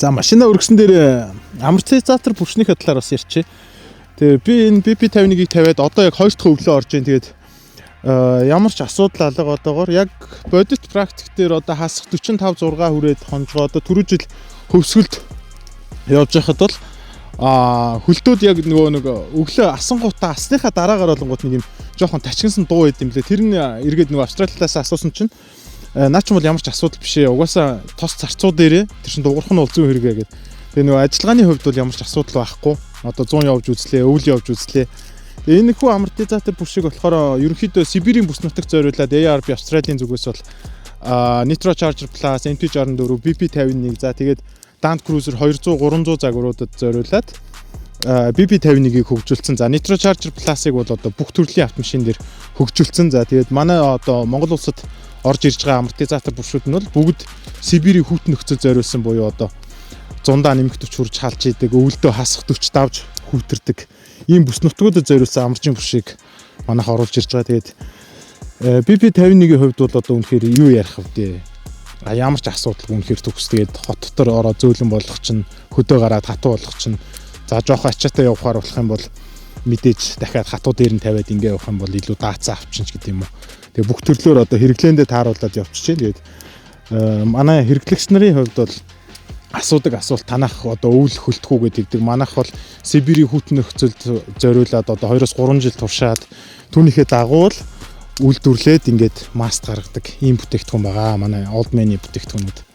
За, машина өргөсөн дээр амортизатор бүршнийхээ талаар бас ярьчих. Тэгээ би энэ BP51-ийг тавиад одоо яг хоёр дахь өглөө орж ийн. Тэгээд ямар ч асуудал алга одоогоор яг бодит практик дээр одоо хасах 45 6 хүрээд хонжгоо одоо түрүү жил хөвсгөлд явж байхад бол хөлдөөд яг нөгөө нэг өглөө асангуудаа асныхаа дараагаар болонгууд нэг юм жоохон тачигнсан дуу байд юм лээ. Тэр нь эргээд нөгөө Австралиас асуусан чинь наа ч юм бол ямар ч асуудал биш ээ. Угаасаа тос зарцуу дээрээ тэр чин дугуурах нь бол зүүн хэрэгэ гэдэг. Тэгээ нөгөө ажиллагааны хувьд бол ямар ч асуудал байхгүй. Одоо 100 явж үзлээ, өвөл явж үзлээ. Тэгээ энэ хүү амортизатор бүршиг болохоор ерөнхийдөө Сибирийн бүс нутагт зориулаад ARB Австралийн зүгээс бол Nitro Charger Plus, MT64, BP51, за тэгээд Land Cruiser 200, 300 загваруудад зориулаад BP51-ийг хөгжүүлсэн. За, Nitro Charger Plus-ыг бол одоо бүх төрлийн автомашин дээр хөгжүүлсэн. За, тэгээд манай одоо Монгол улсад орж ирж байгаа амортизатор бүршүүд нь бол бүгд Сибирийн хүйтэн нөхцөл зориулсан буюу одоо зундаа нэмэх 40 хүрж халж идэг, өвөлдөө хасах 40 давж хүүтэрдэг ийм бүс нутгуудад зориулсан амарчин бүршийг манайх оруулж ирж байгаа. Тэгээд BP51-ийн хувьд бол одоо үнэхээр юу ярих вэ? А ямар ч асуудалгүй, үнэхээр төгс. Тэгээд хот дотор ороо зөөлөн болгох чинь, хөдөө гараад хатуу болгох чинь, за жоохон ачаатай явахаар болох юм бол мэдээж дахиад хатуу дээр нь тавиад ингээ явах юм бол илүү даацаа авчин ч гэдэг юм уу. Тэгээ бүх төрлөөр одоо хэрэглээндээ тааруулаад явчихжээ. Тэгээд манай хэрэглэгч нарын хувьд бол асуудаг асуулт танах одоо өвөл хөлтгүү гэдэг. Манайх бол Сибирийн хүйтэн нөхцөлд зориулаад одоо 2-3 жил туршаад түүнийхээ дагуу л үйлдвэрлээд ингээд маст гаргадаг ийм бүтээгдэхүүн байгаа. Манай Old Man-ы бүтээгдэхүүнүүд.